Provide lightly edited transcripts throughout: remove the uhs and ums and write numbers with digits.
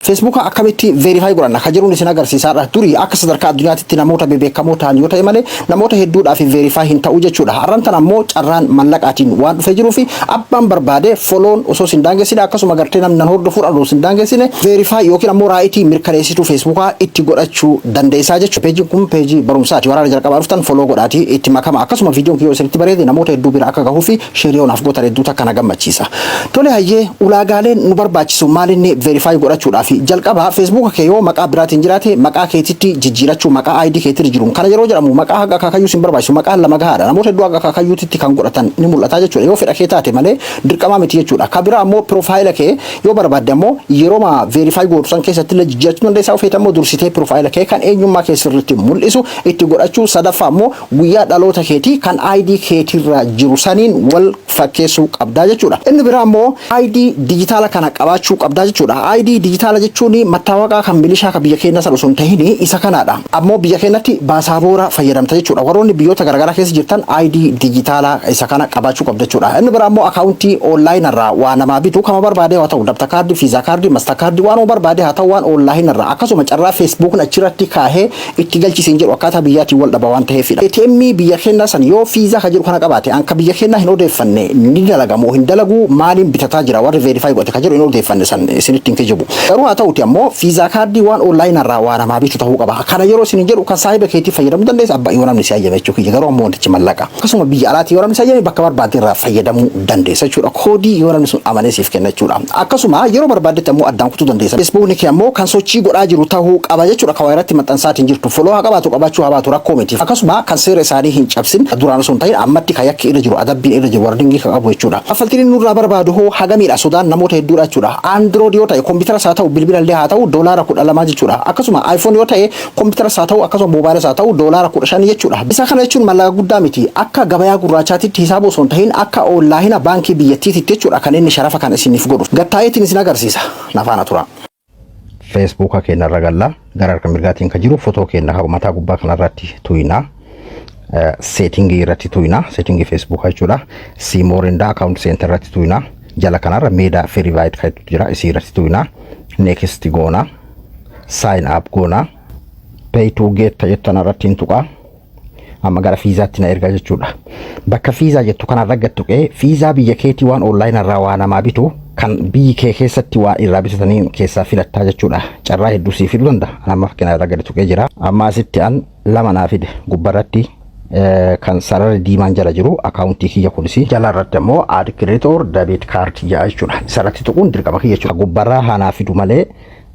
Feesbuuka akkamitti verify godhanna ka jedhuun isin agarsiisaadha. Durii akka sadarkaa addunyaatitti namoota bebeekamoo ta'an yoo ta'e malee namoota hedduudhaaf verify hin ta'u jechuudha. Har'an tana ammoo carraan mallaqaatiin waan dhufee jiruu fi abbaan barbaade follown osoo sin daangessine, akkasuma gartee namni nan hordofuudhaan osoo sin daangessine, verify yookiin ammoo right mirkaneessituu Feesbuukaa itti godhachuu dandeessaa jechuudha. Peejiin kun peejii barumsaati. Waraana jalqabaa dhuftan follow godhaati itti makama. Akkasuma viidiyoon kiyyoo isinitti bareede namoota hedduu bira akka gahuu fi share naaf gootan hedduu takka na gammachiisa. Tole, hayyee, ulaagaaleen nu barbaachisu maalinni verify godhachuudhaaf? Jalqaba Feesbuuka kee yoo maqaa biraatiin jiraate maqaa keetitti jijjiirachuu, maqaa ID keetirra jiru. Kana yeroo jedhamu maqaa haga akaakayyuu sin barbaachisu, maqaan lama gahaadha. Namoota hedduu haga akaakayyuutitti kan godhatan ni mul'ata jechuudha. Yoo fedha kee taate malee dirqamaa miti jechuudha. Ka biraa ammoo profile kee yoo barbaadde ammoo yeroo verify gootu san keessatti illee jijjiirachuu dandeessaa. Ofeeta ammoo dursitee profile kee kan eenyummaa kee sirriitti mul'isu itti godhachuu. Sadaffaa ammoo guyyaa dhaloota keetii kan ID keetirra jiru saniin wal fakkeessuu qabdaa jechuudha. Inni biraa ammoo ID dijitaala kana qabaachuu qabdaa jechuudha. ID dijitaala jechuun mattaawaqaa kan milishaa kan biyya keenya sana osoo hin tahin isa kanaadha. Ammoo biyya keenyatti baasaboora fayyadamta jechuudha. Warroonni biyyoota garaagaraa keessa jirtan ID dijitaala isa kana qabaachuu qabda jechuudha. Inni biraa ammoo akaawuntii online irraa waa namaa bitu kama barbaade haa ta'u, debit card, Visa card, Master card, waan barbaade haa ta'u, waan online irraa akkasuma carraa Feesbuukni achirratti kaahee itti galchisiin jedhu akkaataa biyyaatiin wal dhaba waan ta'eefidha. ATM biyya keenyaa san yoo Visa ka jedhu kana qabaate, anka biyya keenyaa hin odeeffanne, ni dalagamoo hin dalagu, maaliin bitataa jira warri verify godhate ka jedhu hin odeeffanne, san isinitti hin kijibu. Garuu haa ta'uti ammoo Visa card waan online irraa waa namaa bitu ta'uu qaba. Kana yeroo isin jedhu kan saahiba keetii fayyadamuu dandeessa, abbaa yoo namni si hayyame jechuu kiyya, garuu ammoo wantichi mallaqa. Akkasuma biyya alaatti yoo namni si hayyame bakka barbaadde irraa fayyadamuu dandeessa jechuudha. Koodii yoo namni sun amanee siif kenna jechuudha. Akkasuma yeroo barbaaddetti ammoo addaan kutuu dandeessa. Feesbuukni kee ammoo kan sochii godhaa jiru ta'uu qaba jechuudha. Kan irratti maxxansaatiin jirtu follow haa qabaatu, qabaachuu haa baatu rakkoo miti. Akkasuma kan seera isaanii hin cabsin duraan osoo hin ta'in ammatti kan yakki irra jiru, adabbiin irra jiru, warning kan qabu jechuudha. Kaffaltiin inni nurraa barbaadu hoo hagamiidha? Sodaan namoota hedduudha jechuudha. Android yoo ta'e, kompiitaras haa ta'u bilbila illee haa ta'u, $12 jechuudha. Akkasuma iPhone yoo ta'e, kompiitaras haa ta'u akkasuma moobaayila haa ta'u, $15 jechuudha. Isa kana jechuun mallaqa guddaa miti. Akka gabayaa gurraachaatitti hisaaba osoo hin ta'in akka onlaayina baankii biyyattiititti jechuudha kan inni sharafa kan isiniif godhu. Gattaa'eetiin isin agarsiisa. Nafaana tura. Feesbuuka keenya irra galla. Gara harka mirgaatiin kan jiru fotoo keenya mataa gubbaa kanarratti tuyna. Setting irratti tuyna. Setting Feesbuukaa jechuudha. See more and account center irratti tuyna. Jala kanarra Meta verified kan jira, isii irratti tuyna. Next goona. Sign up goona. Pay to get jettan irratti hin tuqaa. Amma gara Visaatti na ergaa jechuudha. Bakka Visa jettu kanarra gad tuqee Visa biyya keetii waan online irraa waa namaa bitu kan biyyi kee keessatti waa irraa bitatanii keessaa filattaa jechuudha. Carraa hedduu sii fiduu danda'a. Amma fakkeenya irra gadi tuqee jira. Amma asitti an lama naa fide. Gubbarratti kan sararri diimaan jala jiru akaawuntii kiyya kunis, jala irratti ammoo add credit or debit card jedha jechuudha. Isarratti tuquun dirqama kiyya jechuudha. Gubbarraa haa naa fidu malee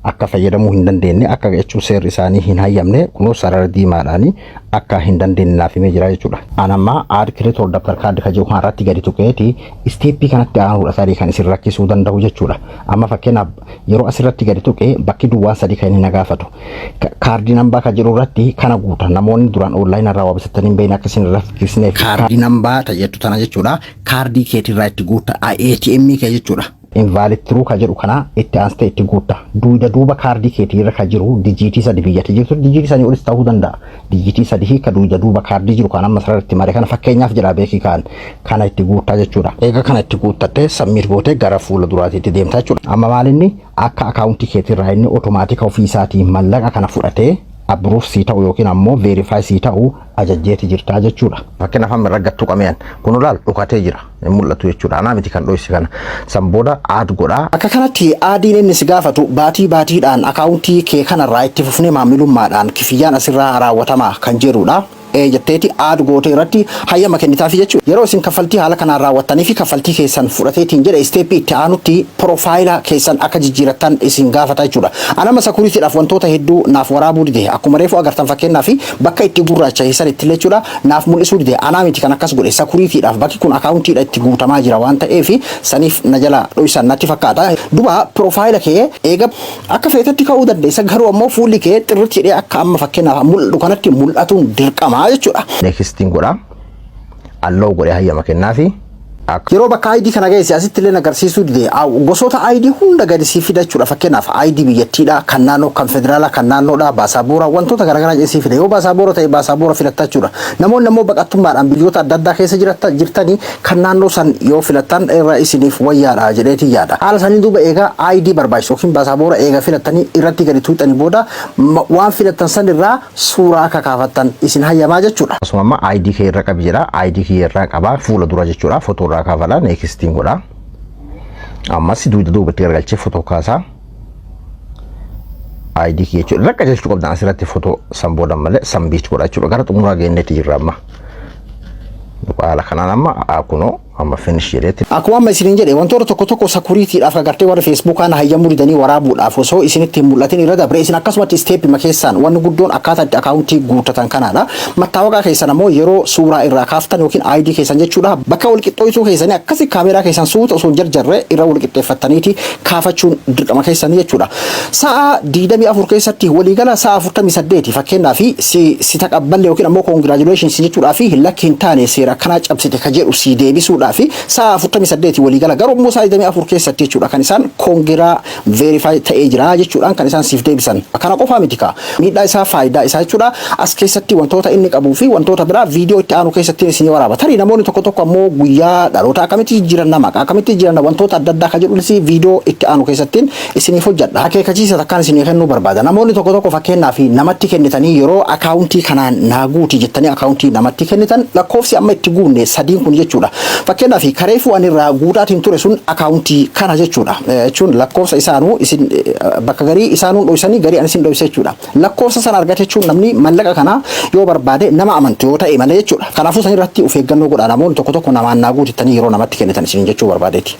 akka fayyadamuu hin dandeenye, akka jechuun seerri isaanii hin hayyamne, kunoo sarara diimaadhaani akka hin dandeenye naaf himee jira jechuudha. An amma add credit or debit card kan jedhu kanarratti gadi tuqeeti step kanatti aanuudha sadii kan isin rakkisuu danda'u jechuudha. Amma fakkeenyaaf yeroo asirratti gadi tuqee bakki duwwaan sadii kan inni na gaafatu. Card number kan jedhu irratti kana guuta. Namoonni duraan online irraa waa bitatanii hin beekne akka isin rakkisneef. Card number tajettu tana jechuudha. Kaardii keetirraa itti guutta. ATM kee jechuudha. Invalid through ka jedhu kana itti aansitee itti guutta. Duuda duuba kaardii keetii irra ka jiru digit sadi biyyatti jirtu, digit sanii olis ta'uu danda'a. Digit sadii ka duuda duuba kaardii jiru kan amma sarara itti mare kana fakkeenyaaf jedha beekii kaan kana itti guuttaa jechuudha. Eega kana itti guuttattee submit gootee gara fuula duraatiitti deemtaa jechuudha. Amma maalinni akka akaawuntii keetirraa inni automatic ofii isaatii mallaqa kana fudhatee approve sii ta'u yookiin ammoo verify sii ta'u ajajjeeti jirtaa jechuudha. Fakkeenyaaf amma irra gattuu qabeen kun ilaal dhokatee jira, hin mul'atu jechuudha. Anaa miti kan dhoyse kana. San booda add godhaa. Akka kanatti addiin inni si gaafatu baatii baatiidhaan akaawuntii kee kanarraa itti fufnee maamilummaadhaan kifiyyaan asirraa raawwatama kan jedhudha. Ee jetteeti add gootee irratti hayyama kennitaafi jechuudha. Yeroo isin kaffaltii haala kanaan raawwattanii fi kaffaltii keessan fudhateetiin jedhe, step itti aanutti profile keessan akka jijjiirattan isin gaafata jechuudha. Anama securitydhaaf wantoota hedduu naaf waraabuu dide. Akkuma reefu agartan, fakkeenyaa fi bakka itti gurraacha keessan itti jechuudha naaf mul'isuu dide. Anaa miti kan akkas godhe, securitydhaaf bakki kun akaawuntiidha itti guutamaa jira waan ta'eef saniif na jala dhoysan natti fakkaata. Duba profile kee eega akka feetetti ka'uu dandeessa, garuu ammoo fuulli kee xirritti hidhee akka amma fakkeenyaaf mul'atu kanatti mul'atuun dirqamaa jechuudha. Nextiin godhaa. Allow godhee hayyama kennaafi. Yeroo bakka ID kana geesse asitti illee agarsiisuu dide, gosoota ID hunda gadi sii fida jechuudha. Fakkeenyaaf ID biyyattiidha, kan naannoo, kan federaalaa, kan naannoodha, baasaboora, wantoota garaagaraa sii fida. Yoo baasaboora ta'e baasaboora filatta jechuudha. Namoonni immoo baqattummaadhaan biyyoota adda addaa keessa jirtanii kan naannoo san yoo filattan irra isiniif wayyaadha jedheetii yaada. Haala saniin duuba eegaa ID barbaachisu yookiin baasaboora eega filattanii irratti gadi tuuxanii booda waan filattan san irraa suuraa akka kaafattan isin hayyamaa jechuudha. Akkasuma amma ID kee irra qabi jedha. ID kee irraa qabaa fuula dura jechuudha. Fotoo irraa kaafala, nextiin godha. Ammas duuba duubatti garagalchee fotoo kaasaa. ID kee jechuudha. Irra qajeelchuu qabdan asirratti fotoo san booda malee submit godha jechuudha. Gara xumuraa geenyetti jirra amma. Haala kanaan amma kunoo amma finish jedheetti. Akkuma amma isiniin jedhe, wantoota tokko tokko securitydhaaf agartee warra Facebookaan hayyamuu didanii waraabuudhaaf osoo isinitti hin mul'atin irra dabre. Isin akkasumatti stepima keessaan wanni guddoon akkaataa itti accountii guuttatan kanaadha. Mattaawaqaa keessan ammoo yeroo suuraa irraa kaaftan yookiin ID keessan jechuudha, bakka wal qixxooysuu keessanii akkasi kaameeraa keessan suuta osoo hin jarjarre irra wal qixxeeffattaniiti kaafachuun dirqama keessanii jechuudha. Sa'a 24 keessatti, waliigala sa'a 48, fakkeenyaaf si taqabballe yookiin ammoo congratulations jechuudhaa fi lakki hin taane, seera akkanaa cabsite ka jedhu si deebisuudhaa fi sa'a 48 waliigala. Garuu immoo sa'a 24 keessatti jechuudha kan isaan congra verify ta'ee jira jechuudhaan kan isaan siif deebisan. Kana qofaa miti ka miidhaa isaa, faayidaa isaa jechuudha. As keessatti wantoota inni qabuu fi wantoota biraa viidiyoo itti aanu keessatti isinii waraaba. Tarii namoonni tokko tokko ammoo guyyaa dhaloota akkamitti jijjiiranna, maqaa akkamitti jijjiiranna, wantoota adda addaa ka jedhunis viidiyoo itti aanu keessatti isiniif hojjedha. Akeekkachiisa takkaan isinii kennuu barbaada. Namoonni tokko tokko fakkeenyaaf namatti kennitanii, yeroo accountii kanaan naa guuti jettanii accountii namatti kennitan, lakkoofsi amma itti guunne sadiin kun jechuudha. Fakkeenyaaf kareefuu ani irraa guutaatiin ture sun accountii kana jechuudha. Jechuun lakkoofsa isaanuu isin bakka garii isaanuu dhoysanii, garii ani isin dhoyse jechuudha. Lakkoofsa sana argate jechuun namni mallaqa kana yoo barbaade nama amantu yoo ta'e malee jechuudha. Kanaafuu san irratti of eeggannoo godha, namoonni tokko tokko namaan naa guutittanii yeroo namatti kennitan isiniin jechuu barbaadeeti.